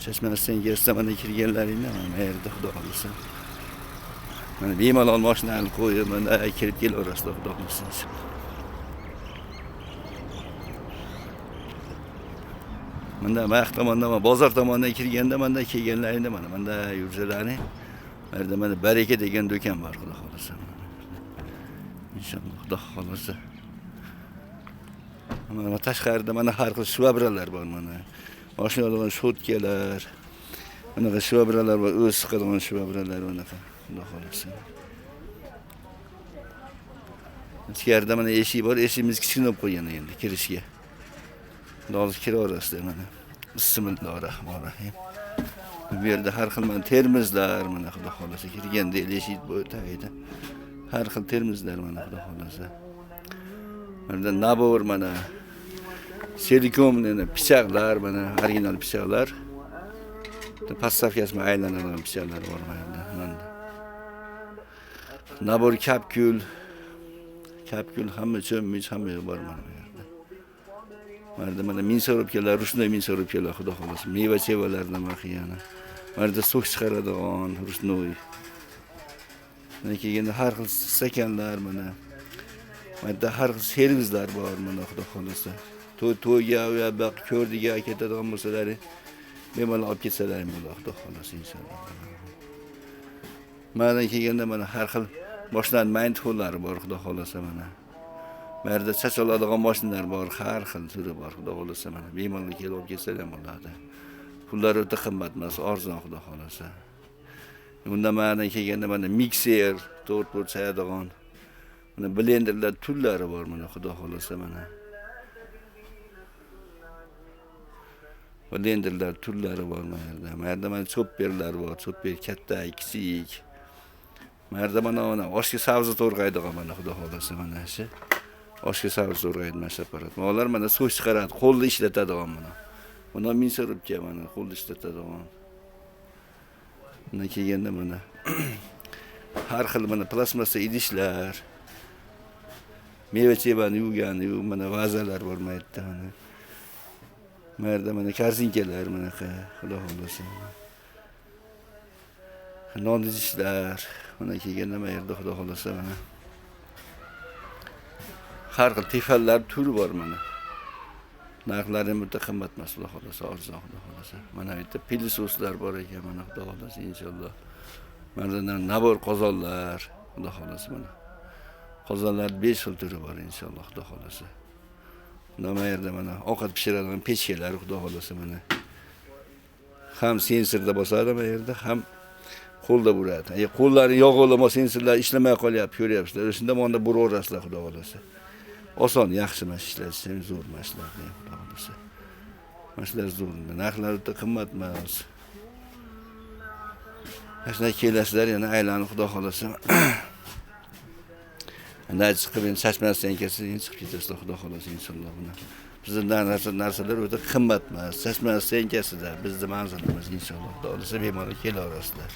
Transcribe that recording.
Chashmasidan kelsa mana kirganlaringda mana yerda xudo xohlasa. Mana bemalol mashinani qo'yib, mana kirib kelaverasizlar xudo xohlasa. Bunda mayoq tomondan, bozor tomondan kirganda mana kelganlaringda mana bunda yursalaring, bu yerda mana Baraka degan do'kon bor xudo xohlasa. Inshaalloh xudo xohlasa. Mana tashqarida mana har xil shvabralar bor mana. Mashina oladigan shotkalar, bunaqa shvabralar bor, o'z siqadigan shvabralar bunaqa xudo xohlasa. Ichkarida mana eshik bor, eshigimiz kichkina bo'lib qo'ygan endi kirishga. Xudo xohlasa kiraverasizlar mana. Bismillahirrohmanirrohim. Bu yerda har xil mana termizlar mana xudo xohlasa kirganda eshik bu tagida. Har xil termizlar mana xudo xohlasa. Mana nabor mana silikon pichoqlar mana original pichoqlar. Podstavkasi aylanadigan pichoqlar bor mana. Nabor kapkul, kapkul hamma cho'mich hamma bor mana bu yerda. Mana mana minsorobkalar, rushnoy minsorobkalar xudo xohlasa, meva-chevalardan yana. Mana yerda sok chiqaradigan rushnoy. Mana kelganda har xil stakanlar mana. Mana har xil servizlar bor mana xudo xohlasa. To'yga va baq ko'rdiga ketadigan bo'lsalar, bemalol olib ketsalar bo'ladi xudo xohlasa inshaalloh. Mana kelganda mana har xil mashinalar magnitofonlari bor xudo xohlasa mana. Bu yerda chach oladigan mashinalar bor, har xil turi bor xudo xohlasa mana. Bemalol kelib olib ketsalar bo'ladi. Pullari o'ta qimmat emas, arzon xudo xohlasa. Bunda mana kelganda mana mikser, to'rt burchaydigan mana blenderlar turlari bor mana xudo xohlasa mana. Blenderlar turlari bor mana yerda. Mana yerda mana chopperlar bor, chopper katta, kichik. Mana yerda mana oshga sabzi to'rg'aydigan mana xudo xohlasa mana shu. Oshga sabzi to'rg'aydi mana shu apparat. Ular mana suv chiqaradi, qo'lda ishlatadigan mana. Buni minsorobka mana qo'lda ishlatadigan. Bundan kelganda mana har xil mana plastmassa idishlar, meva-chevani yuvgan, mana vazalar bor mana yerda mana. Mana yerda mana korzinkalar mana xudo xohlasa. Non idishlar, mana kelganda mana yerda xudo xohlasa mana har xil tefallar turi bor mana. Narxlari ham o'ta qimmat emas xudo xohlasa, arzon xudo xohlasa. Mana bu yerda pilisoslar bor ekan mana xudo xohlasa inshaalloh. Mana nabor qozonlar xudo xohlasa mana. Qozonlar 5 xil turi bor inshaalloh xudo xohlasa. Mana yerda mana ovqat pishiradigan pechkalar xudo xohlasa mana. Ham sensorda bosadi mana yerda, ham qo'lda buradi. Qo'llari yog' olma sensorlar ishlamay qolyapti, ko'ryapsizlar. Shunda mana buraverasizlar xudo xohlasa. Oson, yaxshi mana ishlatish, zo'r mana shular, xudo xohlasa. Mana shular zo'r. Narxlari o'ta qimmat emas. Mana shunday kelasizlar, yana aylanib xudo xohlasa. Undan chiqib endi Chashmasidan kelsa, endi chiqib ketasizlar xudo xohlasa inshaalloh buni. Bizda narsalar o'ta qimmat emas. Chashmasidan kelsida bizni manzilimiz inshaalloh xudo xohlasa bemalol kelaverasizlar.